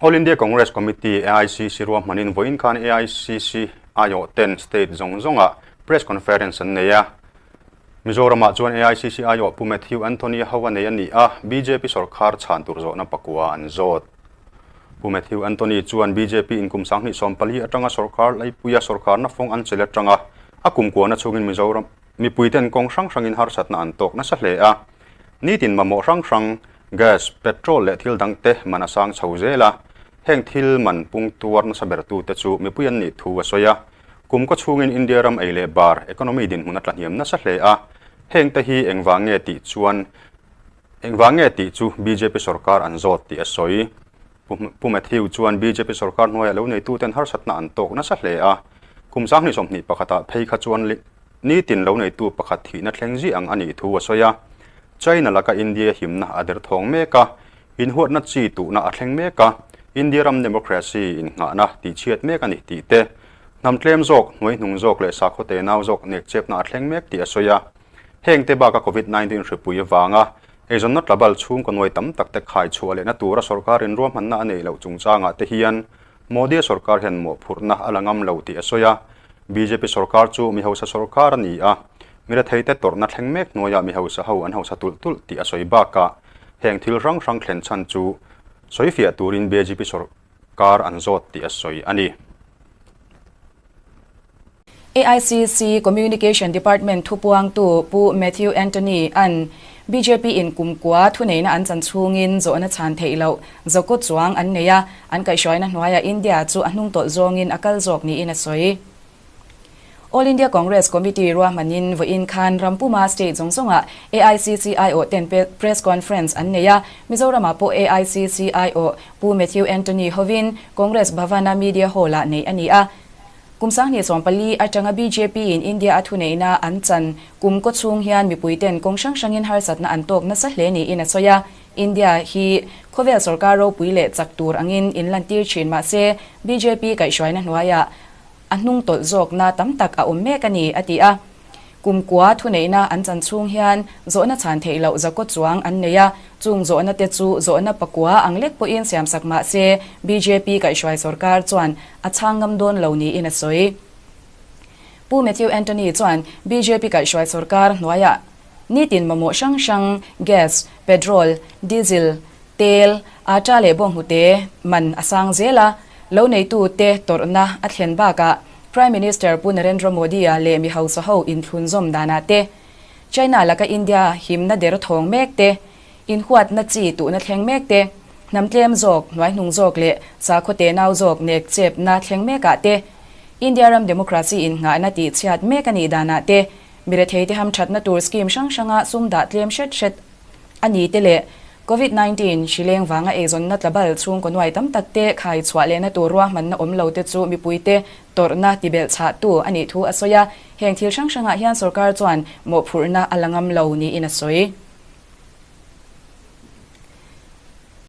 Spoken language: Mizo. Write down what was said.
All India Congress Committee, AICC, ruahmanin vawiin khan AICC aiawh ten state zawng zawngah press conference an nei a. Mizoramah chuan AICC aiawh Pu Matthew Anthony ho a nei a ni a, bjp sawrkhar chhan tur zawhna pakua an zawt. Pu Matthew Anthony chuan bjp in kum 2014 atanga sawrkhar laipuia sawrkharna fawng an chelh atanga a kumkuahna chhungin Mizoram mipuiten kawng hrang hrangin harsatna an tawk nasa hle a. Nitin mamawh hrang hrang, gas, petrol leh thil dangte man a sang chho zel a, heng thil man pung tuar nasa bertute chu mipui an nih thu a sawi a. Kum kaw chhungin India ram ei leh bar, economy, dinhmun a tlahniam nasa hle a, hengte hi engvang nge tih chuan engvang nge tih chu bjp sorkar an zawt tih a sawi. Pu Matthew chuan bjp sorkar hnuaiah lo neituten harsatna an tawk nasa hle a, kum 2021 ah phei kha chuan nitin lo neitu pakhat thihna thleng zih ang a nih thu a sawi a. China laka India himna a derthawng mek a, inhuatna chi tuhna a thleng mek a, India ram democracy innghahna tihchhiat mek a ni tih te, hnam tlem zawk, hnuaihnung zawk leh sakhaw tenau zawk nekchepna a thleng mek tih a sawi a. Heng te baka Covid 19 hripui avanga eizawnna tlabal chhungkaw nuai tam tak te khai chhuah lehna tura sorkarin ruahmanna a neih loh chungchangah te hian Modi-a sorkar hian mawhphurhna a la ngam lo tih a sawi a. Bjp sorkar chu mi hausa sorkar a ni a, mi retheite tawrhna thleng mek hnuaiah mi hausa ho an hausa tulh tulh tih a sawi bakah heng thil hrang hrang thlen chhan chu sawi fiah turin bjp sorkar an zawt tih a sawi a ni. AICC Communication Department thupuangtu Pu Matthew Anthony an bjp in kumkua thuneihna an chan chhungin zawhna chhan theih loh zakaw chuang an nei a, an kaihhruaina hnuaiah India chu a hnungtawlh zawngin a kal zawk niin a sawi. All India Congress Committee ruahmanin vawiin khan rampuma state zawng zawngah AICC aiawh ten press conference an nei a, Mizoramah pawh AICC aiawh Pu Matthew Anthony hovin Congress Bhavan-a Media Hall-ah neih a ni a. Kum 2014 atanga bjp in India a thuneihna an chan kum kaw chhung hian mipuiten kawng hrang hrangin harsatna an tawk nasa hle niin a sawi a. India hi khawvel sorkar ropui leh chak tur angin inlantir thin mah se bjp kaihhruaina hnuaiah a hnungtawlh zawkna tam tak a awm mek a ni, a ti a. Kumkua thuneihna an chan chhung hian zawhna chhan theih loh zakaw chuang an nei a, chung zawhna te chu zawhna pakua ang lek pawhin siamsak mah se bjp kaihhruai sorkar chuan a chhang ngam dawn lo niin a sawi. Pu Matthew Anthony chuan bjp kaihhruai sorkar hnuaiah nitin mamawh hrang hrang gas, petrol, diesel, tel, atta leh bawnghnute man a sang zel a, lo neitu te tawrhna a thlen bakah Prime Minister Pu Narendra Modi-a leh mi hausa ho inthlunzawm danah te, China laka India himna der thawng mek te, inhuatna chi tuhna thleng mek te, hnam tlem zawk, hnuaihnung zawk leh sakhaw tenau zawk nek chepna thleng mekah te, India ram democracy innghahna tihchhiat mek a nih danah te, mi retheite hamthatna tur scheme hrang hranga sum dah tlem hret hret a ni te leh Covid 19 hrileng vanga eizawnna tlabal chhungkaw nuai tam tak te khai chhuah lehna tur ruahmanna awm lo te chu mipuite tawrhna tibelh chhahtu a nih thu a sawi a, heng thil hrang hrangah hian sorkar chuan mawhphurhna a la ngam lo niin a sawi.